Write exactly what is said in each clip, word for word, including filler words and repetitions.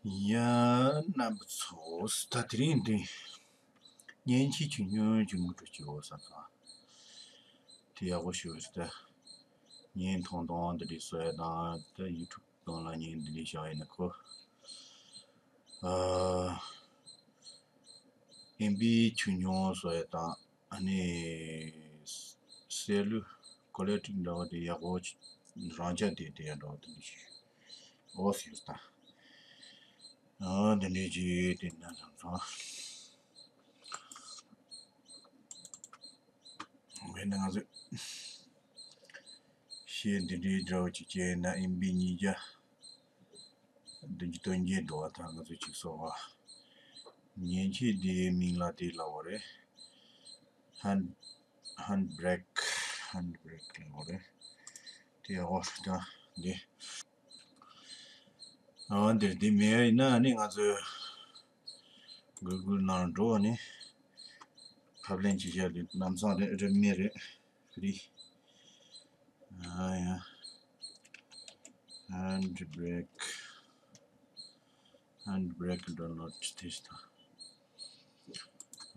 ཡ། རྣམ་པ་ཚོ། ད་དེ་རིང་འདི་མཉེན་ཆས་ཆུང་ཆུང་ཅིག་ངོ་སྤྲོད་བྱེད་འོ་བསམ་སོང་། དེ་ཡག་པོ་ཞུ་བར་ད། བརྙན་ཐུང་ཐུང་འདི་འདྲ་བཟོ་ཡ་དང་ད་ཡུ་ཊུབ་སྒང་ལ་བརྙན་འདི་འདྲ་བཞག་ཡིན་ན་ཁོ། ཨ། ཨེམ་བི་ཆུང་ཆུང་བཟོ་ཡ་དང་ཨ་ནི་གསལ་ལུགས་ཀོ་ལི་ཊི་འདྲ་བ་དེ་ཡག་པོ་ཅིག་རང་འཇགས་དེ་དེ་ཡང་འདྲ་བ་དེ་འདྲ་ཞིག་འོ་ཟེར་ད། ཨ་འདི་འདྲ་ཅིག་དེ་འདྲ་བསམ་སོང་། འོན་ཏེ་ང་ཚོས་ཤེས་འདི་འདྲའི་འདྲ་བོ་ཅིག་བྱས་ན་ཨེམ་བི་ཉིས་བརྒྱ་བདུན་ཅུ་དོན་བརྒྱད་འདུག་བ། ད་ང་ཚོ་ཅིག་གསོ་བ་མཉེན་ཆས་འདིའི་མིང་ལ་དེ་ལབ་པ་རེད། ཧན་ཧན་བྷི་རེག་ཧན་བྷི་རེག་ལབ་པ་རེད། དེ་འོ་ད་འདི། ཨ་འདིར་འདི་མེད་ཡིན་ན་ནི་ང་ཚོས་གུ་གུལ་ནང་འགྲོ་ནི་ཕབ་ལེན་བྱེད་ཡ་རེད། ལམ་སང་རེད་རེད་མེད་རེད། ཧྥི་རི། ཨ་ཡ། ཧན་བྷི་རེག་ཧན་བྷི་རེག་ཌའུན་ལོཌ་དེ་ཞིག་དང་།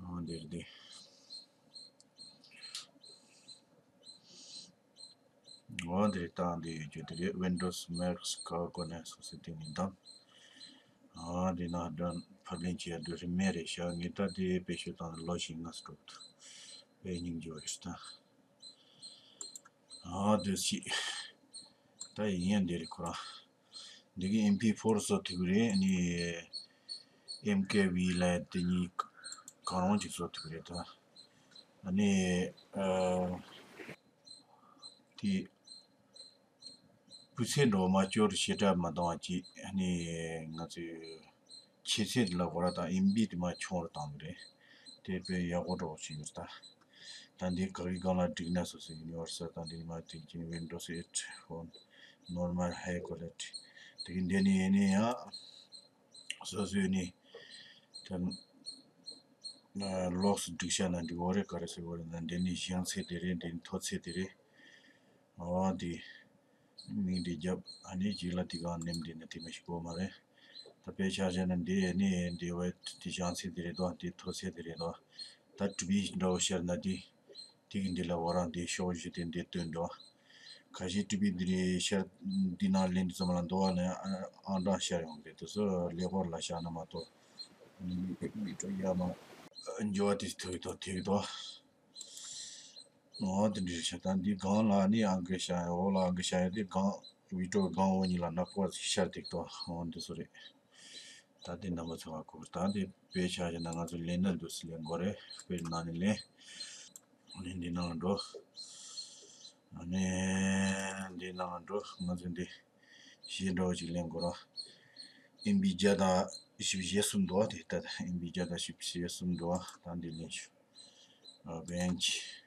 ཨ་འདིར་འདི། འོ་འདིར་བཏང་འདི་ཡོད་རྒྱུ་དེ་རེད། Windows Mac་ག་གོ་ནས་སོ་སོའི་སྟེང་ནས་བདམས། ཨ་འདི་ནང་འདྲ་ཕབ་ལེན་བྱེད་ཡ་འདུག་རེད་མེད་རེད་ཤག་ངས་ད་དེ་བེད་སྤྱོད་བཏང་ནས་ལོ་ཞིག་ང་སི་འགྲོ་འདུག་དཔེ་སྙིང་རྗེ་བ་རེད་ད། ཨ་འདི་ཞིག་ད་ཡིན་ཡ་འདི་རེད་ཁོ་རང་། འདི་གི་ཨེམ་ཕི་ཕོར་བཟོ་ཐུབ་ཀྱི་རེད། ཨ་ནི་ཨེམ་ཀེ་བི་ལབ་དེ་གཉིས་གང་རུང་ཅིག་བཟོ་ཐུབ་ཀྱི་རེད་ད། ཨ་ནི་ཨ་དེ་སྤུས་ཚད་འགྲོ་མ་སྐྱོར་ཞེ་དྲག་མ་གཏོང་བ་ཅིག་ཨ་ནི་ང་ཚོས་ཆེ་ཚད་ལ་གོ་ར་དང་ཨེམ་བི་དེ་མ་ཆུང་རུ་བཏང་གི་རེད། དེ་དཔེ་ཡག་པོ་འགྲོ་བཞིན་ཡོད་ད། ད་འདི་ག་གི་སྒང་ལ་འགྲིག་ན་སོ་སོ་ཡུ་ནི་ཝར་སལ་དང་འདི་མ་དེ་ཅིག་Windows eight phone normal high quality དེ་གི་འདི་ནི་ཡིན་ནི་ཡང་སོ་སོའི་ནི་ད་ལོགས་སུ་འགྲིག་ཤ་ན་འགྲིག་འོ་རེད། ག་རེ་ཟེར་འོ་རེད་ན་འདི་ནི་བཞེངས་ཚད་དེ་རེད། འདི་ནི་མཐོ་ཚད་དེ་རེད། འོ་འདི། མིང་དེ་རྒྱབ་ཨ་ནི་རྗེས་ལ་དེ་གང་ནེམ་དེ་ནི་དེ་མི་ཤེས་གོ་མ་རེད། ད་དཔེ་ཆ་བཞག་ན་འདི་ཨ་ནི་འདི་བས་དེ་བྱང་ཚད་དེ་རེད་དོ། དེ་མཐོ་ཚད་དེ་རེད་དོ། ད་གྲུབ་པའི་འདྲ་བོ་ཤར་ན་དེ་དེ་གི་འདི་ལ་འོ་རང་དེ་ཤོག་བཞི་དེ་འདི་སྟོན་འགྲོ། ཁ་ཤས་གྲུབ་པའི་འདི་རེད་ཤར། འདི་ནང་ལེན་དུ་ཙམ་ལ་འདུག་བ་ནི་ཨང་གྲངས་ཤར་ཡོང་གི་རེད། དེ་ཚོ་ལེགས་པོར་ལ་བཞག་ན་མ་གཏོགས་ཨ་ནི་མི་མི་འགྲོ་ཡ་མ་འགྱུར་བ་དེ་ཐུག་གི་དོ་ཐུག་གི་དོ། འོ་དེ་འདྲ་ཤར། ད་འདི་སྒང་ལ་ནི་ཨང་ཀི་ཤར་ཡོད། འོག་ལ་ཨང་ཀི་ཤར་ཡོད། དེ་སྒང་བི་ཀྲོ་སྒང་འོག་གཉིས་ལ་ནག་པོ་ཞིག་ཤར་འདུག་དོ། འོ་འདི་ཚོ་རེད། ད་འདི་རྣམ་པ་ཚོ་བ་གོ། ད་འདི་དཔེ་ཆ་བཞག་ན་ང་ཚོ་ལེན་ན་འདུག་སེ་ལེན་དགོས་རེད། དཔེ་ནང་ནས་ལེན། ཨ་ནི་འདི་ནང་ལ་འགྲོ། ཨ་ནི་འདི་ནང་ལ་འགྲོ། ང་ཚོ་འདི་གཞས་འདྲ་བོ་ཅིག་ལེན་དགོས་ར། ཨེམ་བི་བརྒྱ་དང་བཞི་བཅུ་ཞེ་གསུམ་འདུག་བ། དེ་ལྟ་ཨེམ་བི་བརྒྱ་དང་བཞི་བཅུ་ཞེ་གསུམ་འདུག་བ། ད་འདི་ལེན་ཤོག་ཨ་བེན་ཆི།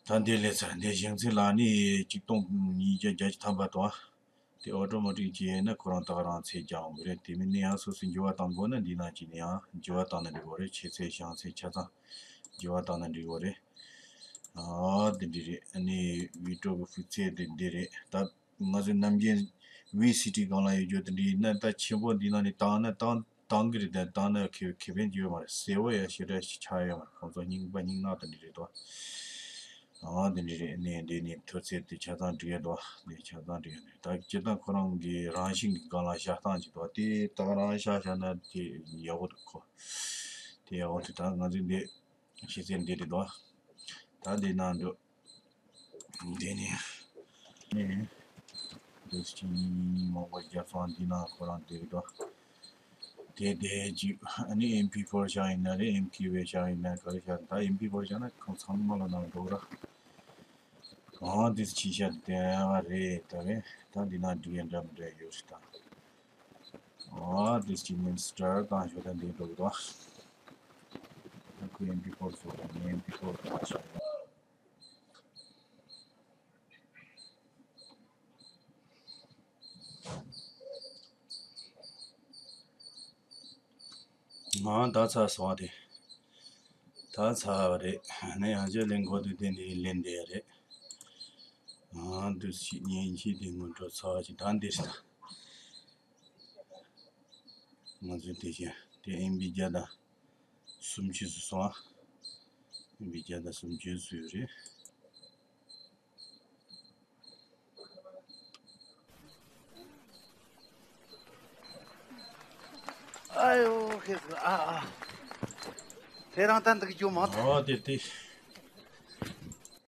ད་འདི་ལས་ཚར་འདི་བཞེངས་ཚད་ལ་ནི་ཆིག་སྟོང་ཉིས་བརྒྱ་བརྒྱད་ཅུ་ཐམ་པ་དང་། དེ་ཨོ་ཊོ་མ་ཊིག་བྱས་ན་ཁོ་རང་ཏག་རང་ཚད་རྒྱག་འོང་གི་རེད། དེ་མིན་ནི་ཡང་སོ་སོས་འགྱུར་བ་གཏང་དགོས་ན་འདི་ནང་བྱས་ནས་ཡང་འགྱུར་བ་བཏང་ན་འགྲིག་གི་རེད། ཆེ་ཚད་བྱང་ཚད་ཆ་ཚང་འགྱུར་བ་བཏང་ན་འགྲིག་གི་རེད། ཨ་འདི་འདྲ་རེད། ཨ་ནི་བི་ཀྲོ་གི་སྤུས་ཚད་དེ་འདི་རེད་ད། ང་ཚོའི་ནམ་རྒྱུན་བི་སི་ཌི་སྒང་ལ་ཡོད་རྒྱུ་དེ་འདྲ་ཡིན་ན་ད་ཆེན་པོ་འདི་ནང་ནས་བཏང་ན་བཏང་བཏང་གི་རེད། ད་བཏང་ན་ཁེ་ཁེ་ཕན་ཅི་ཡོད་མ་རེད། གསལ་བོ་ཡ་ཞེ་དྲག་ཞིག་ཆགས་ཡོད་མ་རེད། ཁོང་ཚོ་རྙིང་པ་རྙིང་ནག་དེ་འདྲ་རེད་དོ། ཨང་དེ་འདྲ་རེད། ནས་འདི་ནས་མཐོ་ཚད་དེ་ཆ་ཚང་འགྲིག་ཡ་དོ། འདི་ཆ་ཚང་འགྲིག་ཡ་འདི་ད་སྤྱིར་བཏང་ཁོ་རང་གི་རང་བཞིན་གྱི་སྒང་ལ་བཞག་སྟངས་ཅིག་དོ། དེ་ད་རང་བཞག་བཞག་ན་དེ་ཡག་པོ་འདུག་གོ། དེ་ཡག་པོ་འདུག་ད་ང་ཚོས་འདི་ཤེས་ཚད་འདི་རེད་དོ། ད་འདི་ནང་འགྲོ། འདི་ནི། ནི། འདི་ཕྱི་གཉིས་གཉིས་གཉིས་མང་པོ་རྒྱབ་སོང་། འདི་ནང་ཁོ་རང་འདི་རེད་དོ། དེ་དེ་ཅིག་ཨ་ནི་ཨེམ་ཕི་ཕོར་བཞག་ཡིན་ན་རེད། ཨེམ་ཁེ་བེ་བཞག་ཡིན་ན་ག་རེ་བཞག་ད་ཨེམ་ཕི་ཕོར་བཞག་ན་ཁོང་ཚང་མ་ལ་ནང་འགྲོ་ར། ཨང་དེ་ཕྱི་ཤ་དེ་རེད་ད་རེད། ད་འདི་ནང་འགྲིག་ཡ་འདྲ་མི་འདྲ་ཡོད་རེད་ད། ཨ་དེ་ཅིག་མིན་སི་ཊར་བཏང་ཞོར་ད་འདི་འགྲོ་གི་འདུག་ད་ཁོས་ཨེམ་ཕི་ཕོར་བཟོ་དང་ངས་ཨེམ་ཕི་ཕོར་བཏང་ཞོར་ཡོད། ང་ད་ཚར་སོང་བ་དེ། ད་ཚར་བ་རེད། ནས་ཡང་ཅིག་ལེན་དགོས་དུས་དེ་འདི་ལེན་བསྡད་ཡ་རེད། ཨ་འདུག་སེ་མཉེན་ཆས་དེ་ངོ་སྤྲོད་ཚར་བ་ཅིག་ད་འདིར་ད། ང་ཚོའི་དེ་བཞིན་དེ་ཨེམ་བི་བརྒྱ་དང་སུམ་ཅུ་ཙམ་སོང་ཨ། ཨེམ་བི་བརྒྱ་དང་སུམ་ཅུ་ཙམ་ཡོད་རེད། ཨ་ཡོ་ཁེ་སི་ཨ་ཨ། དེ་རང་ད་འདུག་རྒྱུ་མང་ཐལ། ཨོ་དེ་དེ་